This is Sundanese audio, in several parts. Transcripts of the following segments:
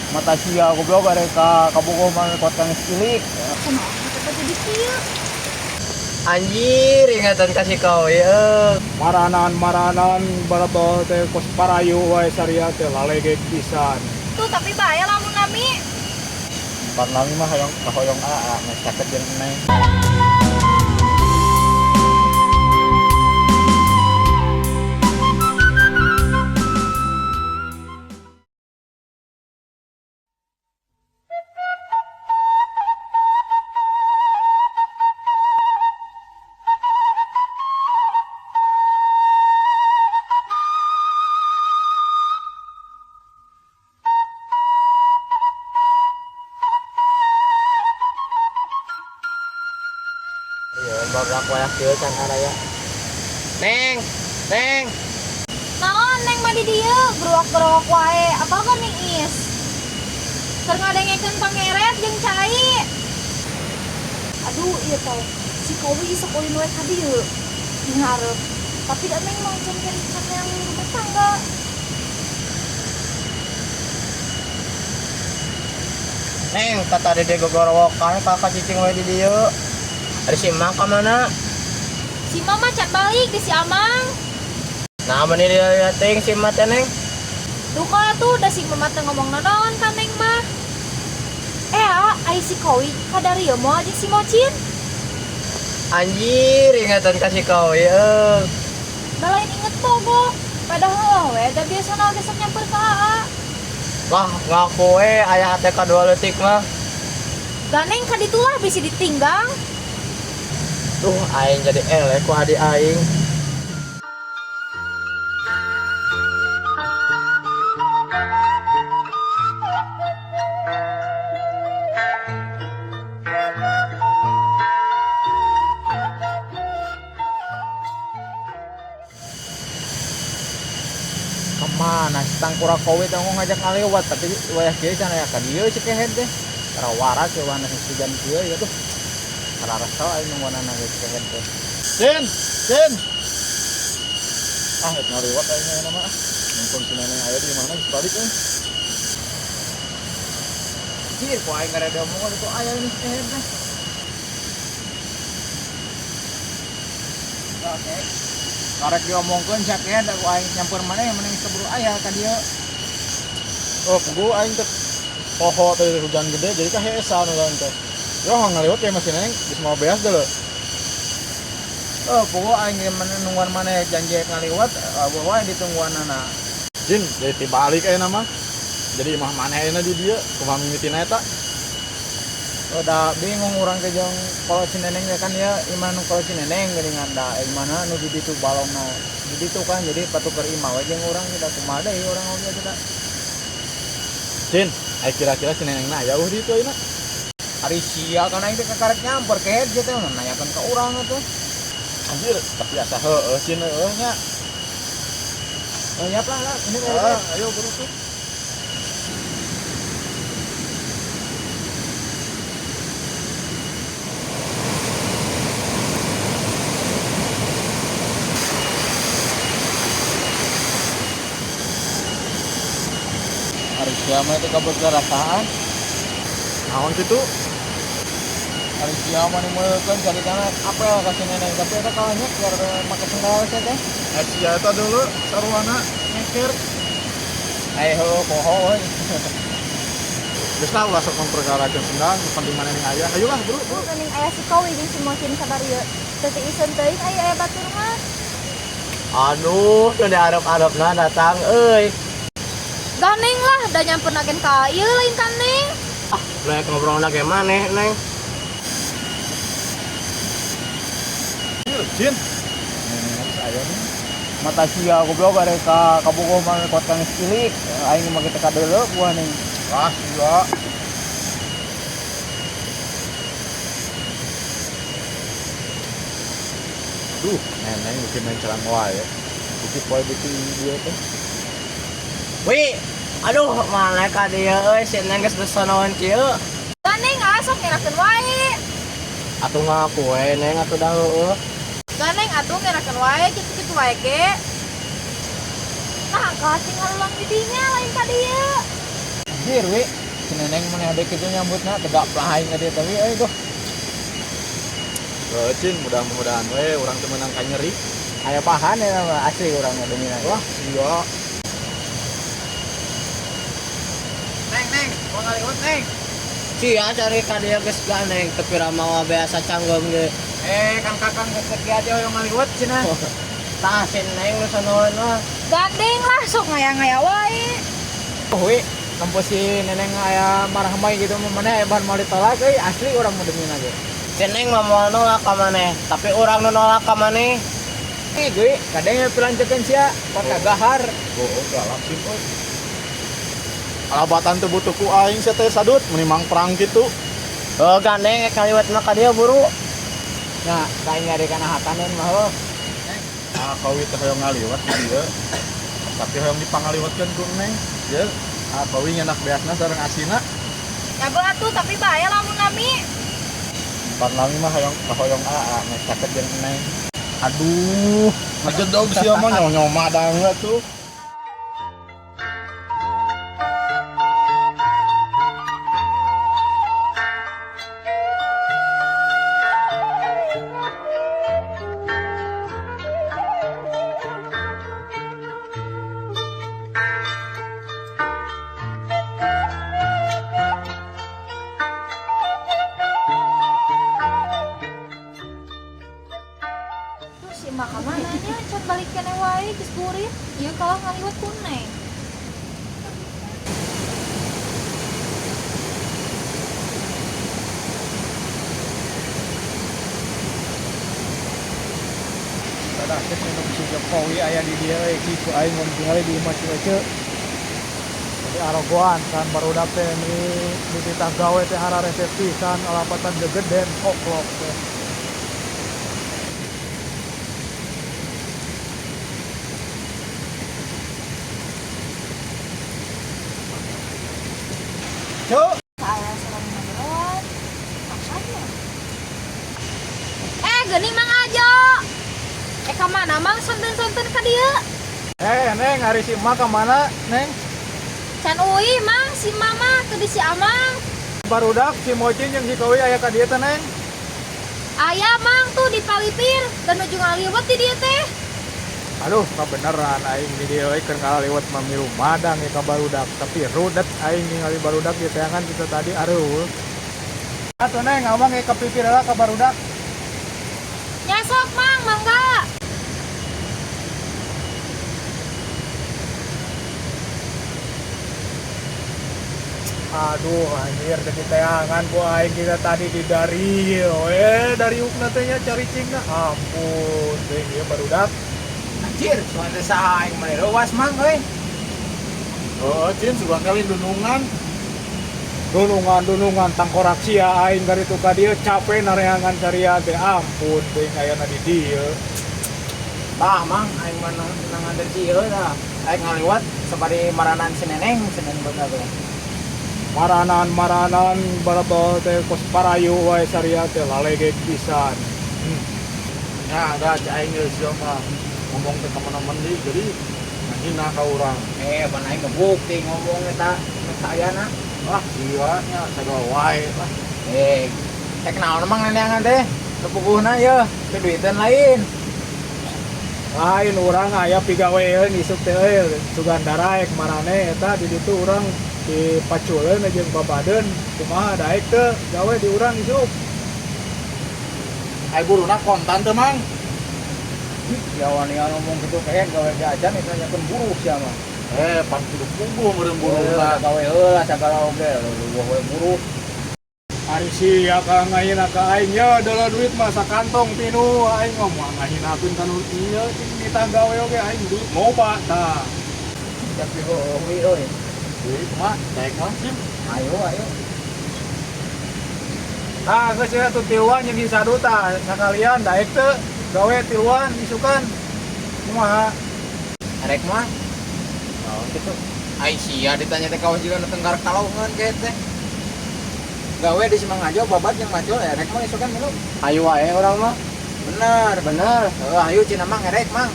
Mata sia goblok are ka kabogoh mah kuat kang cilik. Kumaha teh jadi kieu? Anjir, ingatan kasih kau ya. Maranan-maranan barato teh kos parayu wae saria teh lalegek pisan. Tuh tapi bahaya lamun nami. Pan lami mah hoyong kahoyong aa geus caket jeung neng. Iya, baru aku wayah kieu can araya. Neng, Neng. Naon neng mah di dieu geruak-geruak wae. Apa kan is? Keur ngadengekeun pangeret jeung cai. Aduh, ieu teh si Kowi sok ulin wae ka dieu. Di ngarep. Tapi da neng mau can can yang rumah tangga. Neng, kata dede gogorowokan kakak cicing wae di dieu. Ari si Mang ka mana? Si mama can balik di si Amang. Nah, meni dia ting si Mak teh, Neng. Duka tuh da si mama teh ngomong nanaon ka neng mah. Eh, ai si Kowi kadarieu moal jeung si Mocin. Anjir, ingatan kasih kau ya. Da lain inget bogo. Padahal we da biasana oge sok nyamper ka AA. Wah, ngaku we aya hate kadua leutik mah. Ganeng ka ditu lah bisi ditinggang. Duh, aing jadi eleh ku adi aing. Kemana si tangkurak kowe teh ngajak ngalewat tapi wayah kieu can aya ka dieu si kehed teh. Tara waras ya wana hujan kieu ya tuh. Tara resel aing nungguanana ge si kehed teh. Cin, Cin. Ah, et ngaliwat aing aya mah. Nungkon si neneng aya di mana geus balik euy. Anjir, ku aing gara diomongan itu aya ini si kehed teh. Oke. Karek diomongkeun si kehed ku aing nyamper maneh mending keburu aya ka dieu. Oh, pugu aing teh poho teh hujan gede jadi ka heesan urang teh. Yo ngaliwat ya masih neneng geus mau beas deuleu. Oh, pugu aing ge nungguan maneh janji ngaliwat wae ditungguanana. Jin, jadi tibalik ayeuna mah. Jadi imah maneh ayeuna di dieu, kumaha mimitina eta? Udah bingung urang teh jeung kalau si neneng teh kan ya imah nu kalau si neneng geuningan da imahna nu di ditu balongna. Di ditu kan jadi patuker imah we jeung urang da kumaha deui urang oge teh da. Jin, aya kira-kira si nenengna aya eueuh di ditu ayeuna? Ari sia kan aing teh kakarek nyamper kehed sia teh nanyakeun ka urang atuh. Anjir, tapi asa heueuh Cin heueuh nya. Oh, ya lah, lah, ini Ah, ayo buru tuh. Ari sia mah teh kabur kerasaan. Naon kitu? Ari sia mah nimulkeun caritana apel ka si neneng tapi eta kalah nyeker make sendal sia teh. Eh, sia eta dulu saruana nyeker. Eh, heueuh poho euy. Geus lah ulah sok memperkarakeun sendal, nu penting mah neneng aya. Ayo lah, buru, buru. Geuning aya si Kowi jeung si Mocin kadarieu. Teu teu iseun teuing aya aya batur mah. Aduh, nu diarep-arepna datang euy. Ganeng lah, da nyamperna gen ka ieu lain ka neng. Ah, lek ngobrolna ge maneh, Neng. Jin. Neneng geus aya nih. Mata sia goblok are ka kabogoh mah kuat kang cilik. Aing mah kitu ka deuleu buah ning. Wah, sia. Duh, neneng bikin main cerang wae. Bukit poe beuki dieu teh. Wi, aduh, mana ka dieu euy, si Neng geus besonoan kieu. Ganeng ah sok ngerakeun wae. Atuh ngaku we, Neng, atuh dah heueuh. Ganeng atuh ngerakeun wae kitu-kitu wae ge. Nah, ka cing halulang di dinya lain ka dieu. Anjir we, si Neneng mana ada kitu nyambutna tegak aing ka dieu tapi euy duh. Heuh Cin, mudah-mudahan we urang teu meunang ka nyeri. Aya pahan ya mah asli urang mah demi. Wah, sia. Neng, Neng, mau ngaliwet Neng. Sia cari ka dieu geus gandeng teu pira mawa biasa canggong ge. Eh, kan kakang geus kieu aja hoyong ngaliwet cenah. Tah si Neng nu sanoan mah. Gandeng lah sok ngaya-ngaya wae. Oh, we, nempo si Neneng aya marah mai gitu mah mana aya bahan mau ditolak euy asli urang mah demi ge. Si Neng mah moal nolak ka maneh, tapi urang nu nolak ka maneh. Eh, gue kadang yang pilancekeun sia, paka gahar. Oh, galak sih euy. Alabatan teu butuh ku aing sia teh sadut, meni perang kitu. Oh, gandeng ek kaliwat mah ka dieu buru. Nah, kayak nyari kana hatanen mah heuh. Ah, kawi teh hoyong ngaliwat di dieu. Tapi hoyong dipangaliwatkeun ku Neng. Ye, ah kawi nyenak beasna sareng asina. Ya atuh tapi bae lamun lami. Pan lami mah hoyong hoyong aa nek caket jeung Neng. Aduh, ngejedog sia mah nyong madang tuh. Tuh si emak ka mana nya can balik keneh wae geus burit. Ieu kalah ngaliwet ku Neng. Sadah cek minum si Jokowi aya di dieu euy kitu aing mun tingali di imah si Ece. Jadi arogoan kan barudak teh ni dititah gawe teh hararese pisan alapatan gegeden koplok teh. Cuk, Saya sareng ngobrol. Makanya. Eh, geuning Mang Ajo. Eh, ka mana Mang sonten-sonten ka dieu? Eh Neng, hari si emak ka mana Neng? Can uih Mang, si Mama teu di si Amang. Barudak si Mocin jeung si Kowi aya ka dieu teh Neng. Aya Mang tuh di Palipir dan nuju ngaliwet di dieu teh. Aduh, kabeneran aing di dieu euy keur ngaliwet mah milu madang ya ka barudak, tapi rudet aing ningali barudak di teangan kita tadi areueuh. Atuh Neng, amang ge ka pipir heula ka barudak. Nya sok Mang, mangga. Aduh anjir jadi teangan ku aing kita tadi di dari dari ukna teh nya cari cingna. Ampun, teuing ieu barudak. Anjir, suan teh saha aing mah leuwas Mang euy. Oh, Cin, sugan kali dunungan. Dunungan-dunungan tangkorak sia aing karitu ka dieu capek nareangan saria teh. Ampun, teuing ayana di dieu. Tah Mang, aing mah nangan dari ieu tah. Aing ngaliwat sabari maranan si Neneng, si Neneng bener teh. Maranan-maranan barato teh kos parayu wae saria teh lalegek pisan. Ya, ada cek aing geus sia mah ngomong teh ka mana-mana jadi ngahina ka urang. Eh, pan aing ngebukti ngomong eta nu saayana. Wah, sia nya sagala wae lah. Eh, rek naon Mang neneangan teh? Nu puguhna yeuh, teu duiteun lain. Lain urang aya pigaweeun isuk teh euy, sugan daraek marane eta di ditu urang dipaculeun jeung babadeun kumaha daek teu gawe di urang isuk. Ai buruna kontan teu Mang? Ya wanian ngomong gitu kayak gawe ge acan itu nanyakeun buruh sia mah. Eh, pan kudu puguh meureun Buruna buruna. gawe heula sagala oge leuweuh we buruh. Ari sia ka ngahina ka aing nya adalah duit mah sakantong pinu aing ngomong ngahinakeun ka nu ieu cing nitah gawe oge aing duit loba tah. Tapi heueuh we euy. Duit mah daek mah Cin. Ayo ayo. Tah geus ya tuh tiluan jeung si Sadu tah sakalian daek teu gawe tiluan isukan kumaha. Arek mah. Naon kitu? Ai sia ditanya teh kawas juga nu tenggar kalongan ge teh. Gawe di Simang Ajo babat yang macul ya rek mah isukan milu. Ayo wae urang mah. Bener. Bener. Heuh ayo cenah Mang erek Mang.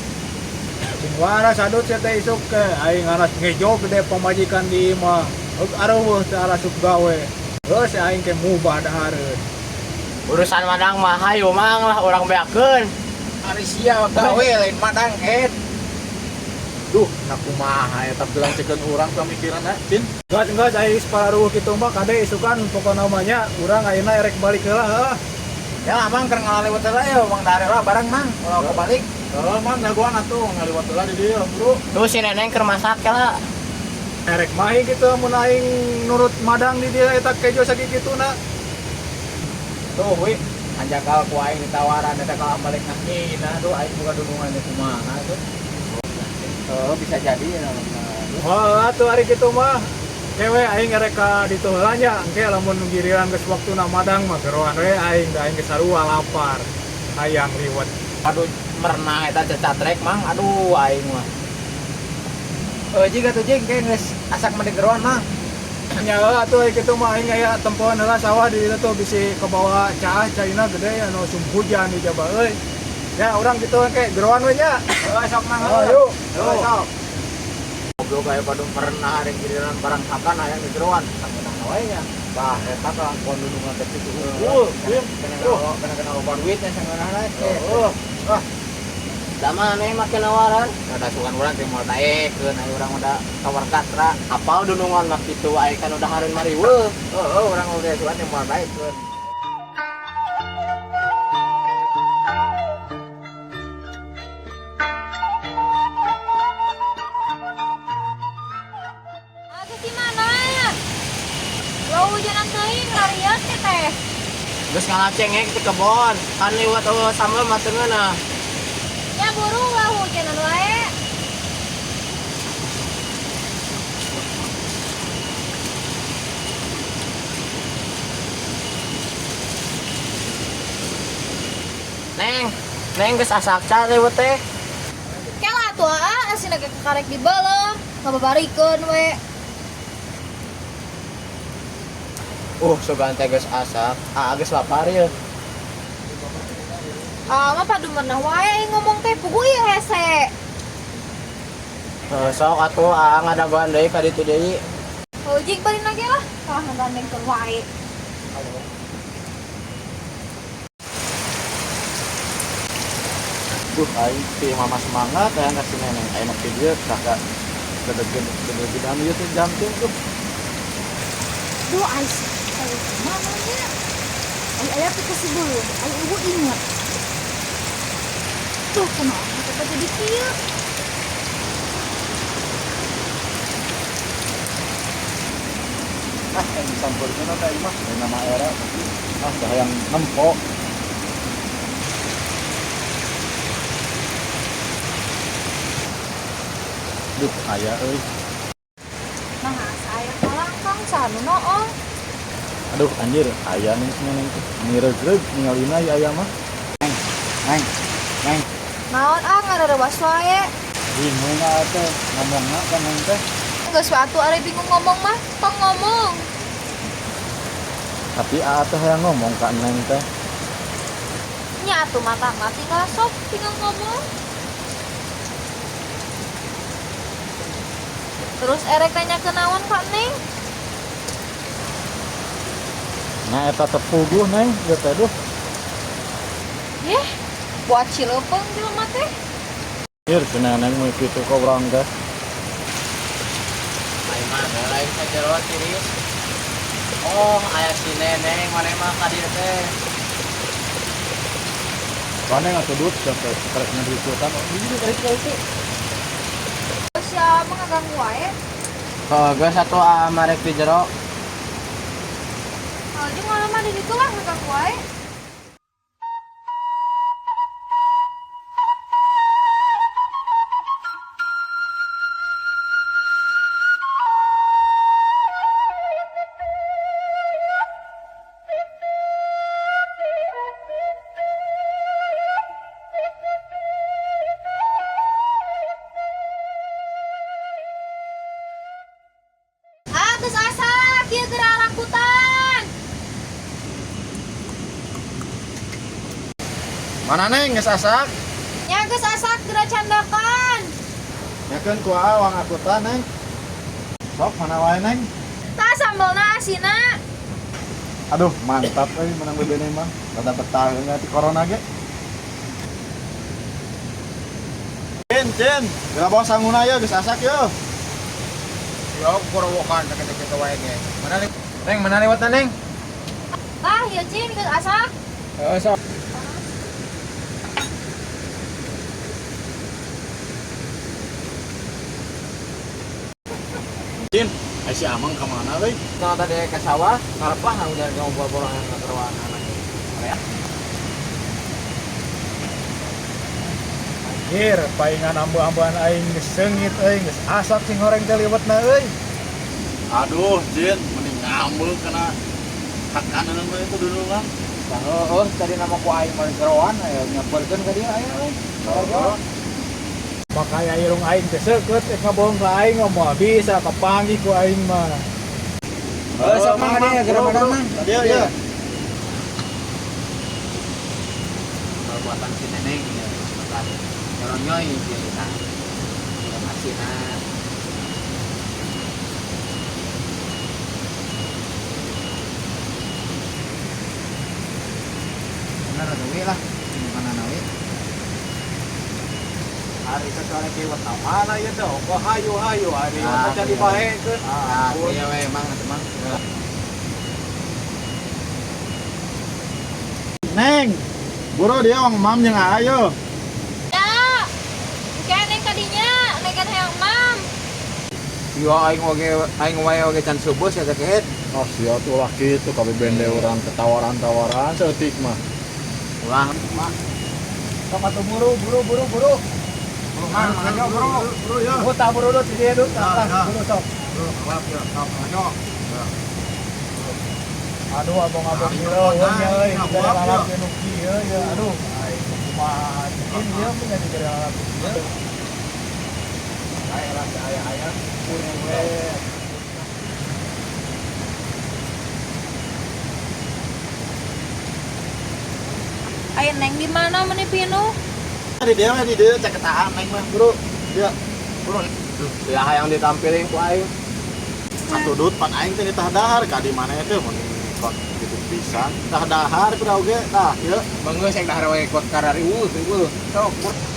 Sing waras sadut sia teh isuk ke aing aras ngejo gede pamajikan di imah. Areueuh teu arasup gawe. Heuh si aing ke mubah dahareun. Urusan madang mah hayu mang lah urang beakeun. Ari sia gawe lain madang ed. Duh, nah kumaha eta bilang cekeun urang pamikiranna, Cin. Enggak, aing geus pararuh kitu mah kade isukan pokona mah nya urang ayeuna erek balik heula heuh. Ya mang keur ngalaliwat heula ya mang dahar heula bareng mang ulah kebalik. Heuh, mang jagoan atuh ngaliwat heula di dieu, Bro. Tuh si Neneng keur masak lah. Erek mahi gitu mun aing nurut madang di dieu eta kejo sakikituna. Tuh wi anjakal ku aing ditawaran eta kalau balik ngahina tuh aing buka dunungan kumaha tuh. Oh, bisa jadi ya. Wah, atuh ari kitu mah. Kewe aing erek ka ditu heula nya, engke lamun giliran geus waktuna madang mah geroan we aing da aing geus sarua lapar. Hayang liwet. Aduh, merenah eta cacatrek mang, aduh aing mah. Jika tuh jing kayak geus asak mah geroan mang. Nya heuh atuh ari kitu mah aing aya tempoan heula sawah di ditu tuh bisi kebawa caah caina gede anu sum hujan di jaba euy. Ya urang kitu engke geroan we nya. Heuh sok mang. Oh, yuk. Heuh sok. Goblok aya padung merenah ari giliran barang hakan aya di geroan sangeunahna wae nya. Tah, eta kalangkon dunungan teh kitu. Heuh, kena kena loba duitnya sangeunahna teh. Heuh. Wah, Da maneh make nawaran. ada sugan urang teh moal daekeun aya urang udah tawar gatra. Apal dunungan mah kitu wae kan udah hareun mariweuh. Heuh, urang oge sugan teh moal daekeun. Geus di mana? Lo hujanan teuing larian teh teh. Geus ngalacengek di kebon, kan liwat eueuh sambel mah teu ngeunah. Ya buru lah hujanan wae. Neng, Neng geus asak ca liwet teh. Kela atuh aa asina ge kakarek di beuleum, ngababarikeun we. Sugan teh geus asak, aa geus lapar ye. Ah, mah padu merenah wae aing ngomong teh puguh ieu hese. Heuh, sok atuh aa ngadagoan deui ka ditu deui. Heuh jing bari nage lah, kalah ngagandengkeun wae. Duh, aing ti mama semangat aya ka si Neneng. Aya mah kieu kakak gede-gedean ieu teh jantung tuh. Duh, aing mana nya? Ai aya teh kesebelum, ai ibu inget. Tuh, kunaon teh jadi kieu? Ah, yang disampeurkeun teh aing mah lain nama era tapi ah dah hayang nempo. Duh, aya euy. Nah, saya kalangkang sanu noong. Aduh, anjir, aya nih si Neneng teh. Ngiregreg ningalina ieu aya mah. Neng, Neng. Naon ah ngarerewas wae. Bingung ah teh ngomongna ka Neng teh. Geus we atuh ari bingung ngomong mah, tong ngomong. Tapi aa teh hayang ngomong ka Neng teh. Nya atuh mata mah tinggal sok tinggal ngomong. Terus erek nanya ke naon ka Neng? Nah, eta teh puguh Neng, ieu teh duh. Yeh, buat cileupeng jelema teh. Hir, si Neneng mah kitu ka urang teh. Aing mah lain sajero tiris. Oh, aya si Neneng maneh mah ka dieu teh. Maneh atuh dut sampai karek ngadieutan. Oh, di dieu ka itu. Sia mah ngaganggu wae. Heuh, geus atuh aa marek di jero. Heuh, jeung malah mah di ditu lah ngaganggu wae. Ah, geus asak, ieu geura rangkutan. Mana Neng geus asak? Nya geus asak geura candakan. Nyakeun ku aa wang akutan Neng. Sok mana wae Neng? asina. Aduh, mantap euy menang bebene mah. Rada betah ti corona ge. Cin, Cin, geura bawa sanguna ye geus asak ye. Yo gorowokan sakitu-kitu wae ge. Mana Neng, mana lewat Neng? Tah, ieu Cin geus asak. Heeh, sok. Cin, ai si Amang ka mana euy? Nah, tadi ke sawah, ngarep lah hujan kamu borongan ke anak. Ya. Anjir, paingan ambu-ambuan aing geus seungit euy, geus asak sing horeng teh liwetna euy. Aduh, Cin, mending ngambek kana takanan mah itu dulu kan. Oh, tadi nama ku aing balik keroan, ayo nyamperkeun ka dieu aya euy. Makanya irung aing teh seukeut rek ngabohong ka aing mah moal bisa kapanggih ku aing mah. Heuh, sok mang ka dieu geura madang mang. Dia ya. Perbuatan si Neneng ya, buatan nyoronyoy dia eta. Masina. Bener we lah, makanan we. Hari kecuali kiwet mana ieu teh ongkoh hayu-hayu hari Ah, teh dibahekeun. Ah, iya we emang atuh mang. Neng, buru dia wang mam jeung ayo. Ya. Engke Neng kadinya, Neng kan hayang mam. Yo aing oge aing wae oge can subuh sia teh kehet. Oh, sia tuh lah kitu kabeh bende urang ketawaran-tawaran saeutik mah. Ulah mah. Sok atuh buru buru buru buru. Buru mang ayo buru. Buru ya. Oh, tah buru dut di dieu dut, tah buru sok. Buru kawap ya, sok ayo. Aduh, abang-abang gila, euy euy, dibere lalap nu kieu ya. Aduh, aing kumaha cin ieu mah dibere lalap kieu. Aing lah aya-aya buru we. Ayo Neng di mana meni pinuh? Di dieu mah di dieu cek tahan neng mah, buru. Dia Buru. Ya hayang ditampiling ku aing. atuh dut pan aing teh ditah dahar ka di mana teh mun kot gitu pisan. Tah dahar kuda oge tah ieu. Bangeus yang dahar wae kot karariweuh riweuh. Sok buru.